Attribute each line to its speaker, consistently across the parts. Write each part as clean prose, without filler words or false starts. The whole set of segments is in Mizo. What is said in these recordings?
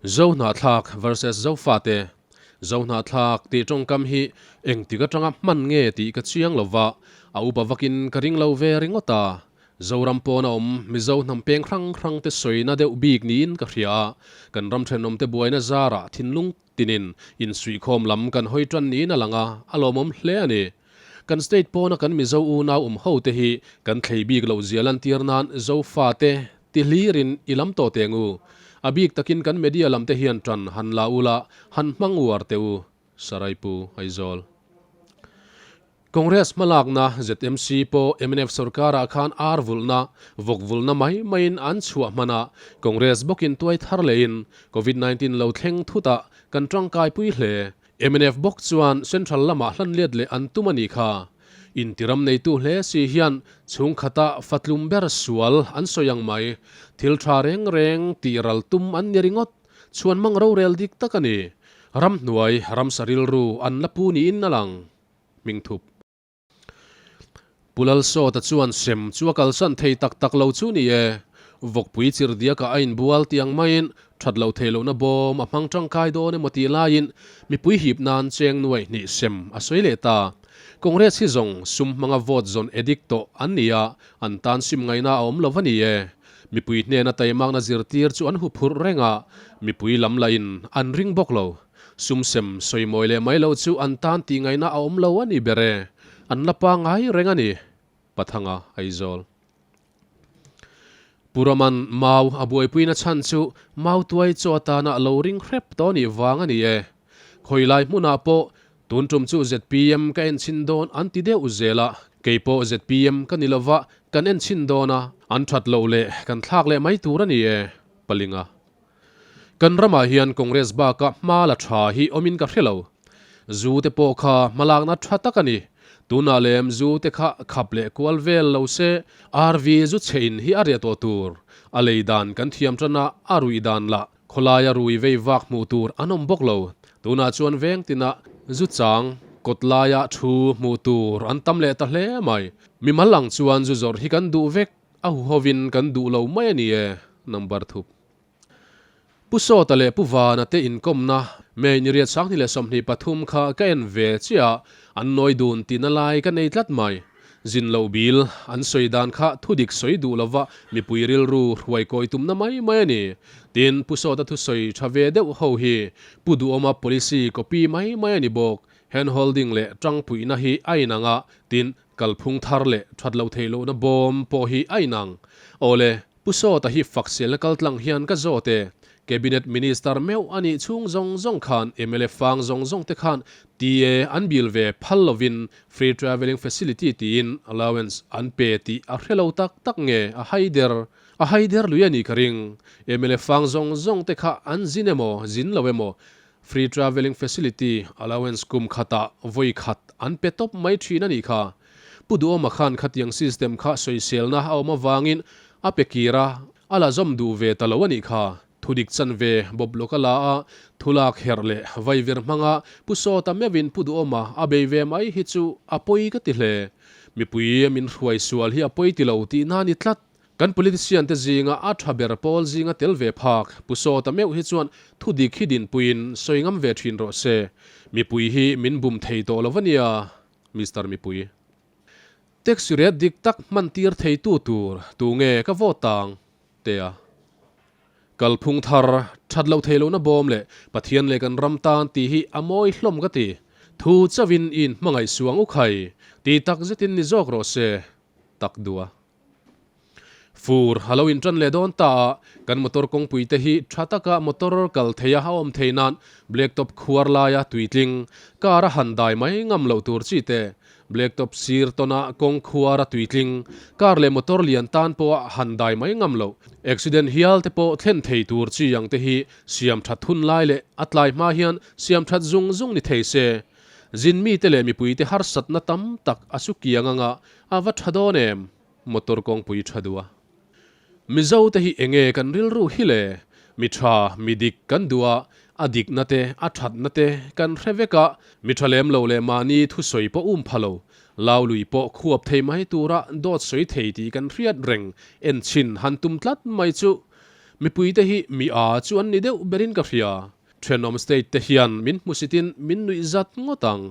Speaker 1: Zohnahthlak versus Zofate, Zohnahthlak tih tawngkam hi engtik atanga hman nge tih ka chiang lo va, a upa vakin ka ring lo ve ringawt a. Zoram pawna awm Mizo hnam peng hrang hrang te sawina deuh bik niin ka hria a, kan ram thenawmte buaina zarah thinlung tinin insuihkhawm lam kan hawi tan niin a lang a, a lawmawm hle a ni. Kan state pawna kan Mizo unau awm ho te hi kan thlei bik loh zia lantir nan Zofate ti hlirin i lam tawh teng u. A bik takin kan media lam te hian tan han la ula, han hmang uar teh u. Saraipu, Aizawl. Congress hmalakna ZMC pawh mnf sorkarah khan ar vulhna, vawk vulhna mai maiin an chhuah hman a, Congress bawkin tuai thar lehin Covid 19 lo thleng thutah kan tangkaipui hle. Mnf bawk chuan Central lamah hlan let leh an tum a nih kha. Intiram neitu hle si hian chhungkhata fatlum ber sual an sawi ang mai. Thil tha reng reng tih ral tum an ni ringawt. Chhuan mang rorel dik tak a ni. Ramhnuai, ramsa rilru an la pu niin a lang. Hmingthup. Pu Lalsawta chuan sem chu a kalsan thei tak tak lo chu ni e. Vawkpui chirdiakah a inbual tih ang maiin that loh theih lohna bawm a hmang tangkai dawn emaw tih laiin mipui hip nan cheng nuai hnih sem a sawi leh ta. Congress hi zawng sum hmanga vote zawn addict tawh an ni a, an tan sim ngaihna a awm lo va ni e. Mipui hnena taimakna zirtir chu an huphurh reng a, mipui lam lahin an ring bawk lo. Sum sem sawi mawi leh mai lo chu an tan tih ngaihna a awm lo a ni ber e. An la pangai reng a ni. Pathanga Aizawl. Pu Raman mau a buaipuina chhan chu mau tuai chaw atana lo ring hrep tawh nih vang a ni e. Khawilai hmunah pawh tun tum chu zpm ka en chhin dawn an ti deuh zel a, kei pawh zpm ka ni lova kan en chhin dawn a, an that loh leh kan thlak leh mai tur a ni e. Palinga. Kan ramah hian Congress baka hma la tha hi awmin ka hre lo. Zu te pawh kha hmalakna tha tak a ni. Tunah lem zu te kha khap leh kual vel lo se RV zu chhe in hi a riah tawh tur. A lei dan kan thiam tan a, a ruih dan lah khawlaia rui vei vak hmuh tur an awm bawk lo. Tunah chuan veng tinah zu chang kawt laia thu hmuh tur an tam leh ta hle mai. Mimal ang chuan zu zawrh hi kan duh vek, a huhovin kan duh lo mai a ni e. Number thup. Pu Sawta leh Pu Vana te inkawmna May ni riat 2023 kha ka en ve chiah a, an nawi dun tihna lai ka nei tlat mai. Zin loh bil an sawi dan kha thudik sawi duh lova mipui rilru hruai kawi tumna mai mai a ni. Tin, Pu Sawta thusawi tha ve deuh ho hi Pu Duhawma policy copy mai mai a ni bawk. Hand holding leh tangpuihna hi a inang a, tin, kalphung thar leh that loh theih lohna bawm pawh hi a inang. Awle, Pu Sawta hi fakselna kaltlang hian ka zawt e. Cabinet Minister meuh a nih chhung zawng zawng khan mla fang zawng zawng te khan TA an bil ve phal lovin Free Travelling Facility tiin allowance an pe tih a hre lo tak tak nge a haider a haider lui a nih ka ring. Mla fang zawng zawng te kha an zin emaw zin lo emaw Free Travelling Facility allowance kum khatah vawi khat an pe tawp mai thin a nih kha. Pu Duhawma khan khatiang system kha sawiselna a awm avangin a pe kir a, a la zawm duh ve ta lo a nih kha. Thudik chanve bawp lawk a la a, thulak herh leh vaivir hmanga Pu Sawta meuhin Pu Duhawma a bei ve mai hi chu a pawi ka ti hle. Mipui min hruai sual hi a pawi ti lo tihna a ni tlat. Kan politician te zinga a tha ber pawl zinga tel ve phak Pu Sawta meuh hi chuan thudik hi dinpuiin sawi ngam ve thin rawh se. Mipui hi min bum thei tawh lo va nia. Mister Mipui. Taxi rate dik tak hman tir thei tu tur tu nge ka vote tang? Te a. Kalphung thar, that loh theih lohna bawm leh Pathian leh kan ram tan tih hi a mawi hlawm ka ti. Thu chauhin i inhmangaih suang u khai, ti tak zetin ni zawk rawh se. Tak duh a. Fur a lo intan leh dawn ta a, kan motor kawngpui te hi tha taka motor kal theia a awm thei nan blacktop khuar laia tuitling car a han dai mai ngam loh tur chi te, blacktop sir tawna kawng khuar a tuitling car leh motor lian tan pawha han dai mai ngam loh, accident hial te pawh thlen thei tur chi ang te hi siam that hun lai leh a tlai hma hian siam that zung zung ni thei se. Zin mite leh mipuite harsatna tam tak a su kiang anga a va tha dawn em? Motor kawngpui tha duh a. Mizo te hi enge kan rilru hi le? Mi tha, mi dik kan duh a, a dikna te, a thatna te kan hre vek a, mi tha lem lo leh mahni thusawi pawh um pha lo, Laului pawh khuap thei mai tura dawt sawi thei tih kan hriat reng en chhin han tum tlat mai chu. Mipui te hi mi â chu an ni deuh berin ka hria. Thenawm state te hian min hmusitin min nuih zat ngawt ang.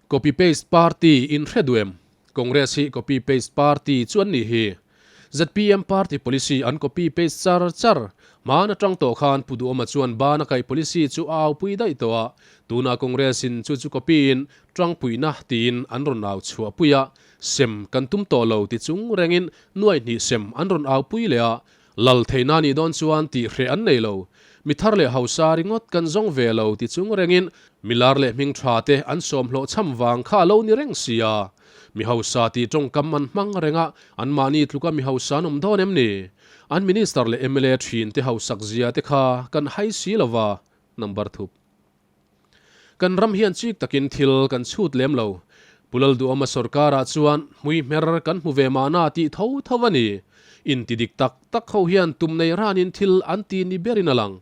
Speaker 1: Copy paste party in hre duh em? Congress hi copy paste party chu an nih hi. ZPM party policy an copy paste char char. Hmaan atang tawh khan Pu Duhawma chuan ban a kaih policy chu a aupui daih tawh a. Tunah Congress in chu chu copy in tangpuihna tiin an rawn au chhuahpui a. Sem kan tum tawh lo ti chung rengin nuai hnih sem an rawn aupui leh a. Lal theihna nih dawn chuan tih hreh an nei lo. Mi thar leh hausa ringawt kan zawng ve lo ti chung rengin mi lar leh hming tha te an sawm hlawh chham vang kha a lo ni reng sia. Mi hausa tih tawngkam an hmang reng a, anmahni tluka mi hausa an awm dawn em ni? An Minister leh mla thin te hausak zia te kha kan hai si lova, number thup. Kan ram hian chik takin thil kan chhut lem lo. Pu Lalduhawma sorkarah chuan hmui hmer kan hmu ve mahna tih tho tho a ni. Inti dik tak tak ho hian tum nei ranin thil an ti ni berin a lang.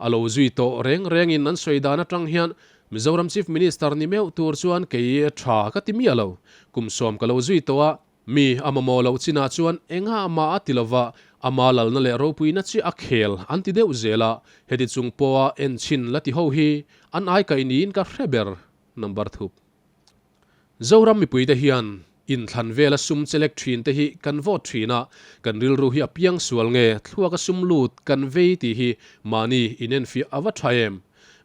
Speaker 1: A lo zui tawh reng rengin an sawi dan atang hian Mizoram Chief Minister ni meuh tur chuan kei tha ka ti miah lo. Kum sawm ka lo zui tawh a, Mi a mamawh loh chinah chuan engah mah a ti lova, ama lalna leh ropuina chiah a khel an ti deuh zel a, heti chung pawha en chhin la ti ho hi an aikaih niin ka hre ber. Number thup. Zoram mipuite hian inthlan vela sum chelek thin te hi kan vote thin a, kan rilru hi a piang sual nge thluak a sum lut kan vei tih hi mahni inenfiah a va tha em?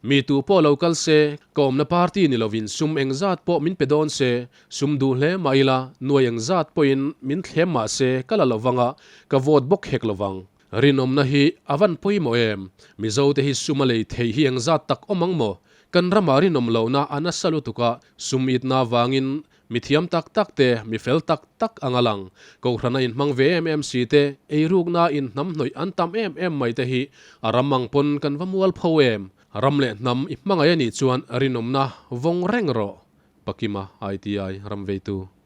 Speaker 1: Mi tu pawh lo kal se, ka awmna party ni lovin sum engzat pawh min pe dawn se, sum duh hle mah ila, nuai engzat pawhin min thlem mah se ka la lovang a, ka vote bawk hek lovang. Rinawmna hi a van pawimawh em? Mizo te hi sum a lei theih hi engzat tak awm ang maw? Kan ramah rinawm lohna a nasa lutuk a, sum itna avangin Mi thiam tak tak te, mi fel tak tak ang a lang. Kohhrana inhmang ve em em si te, eirukna inhnamhnawih an tam em em mai te hi a ram ang pawn kan va mual pho em? Ram leh hnam i hmangaih a nih chuan rinawmna vawng reng rawh. Pakima ITI Ramveitu.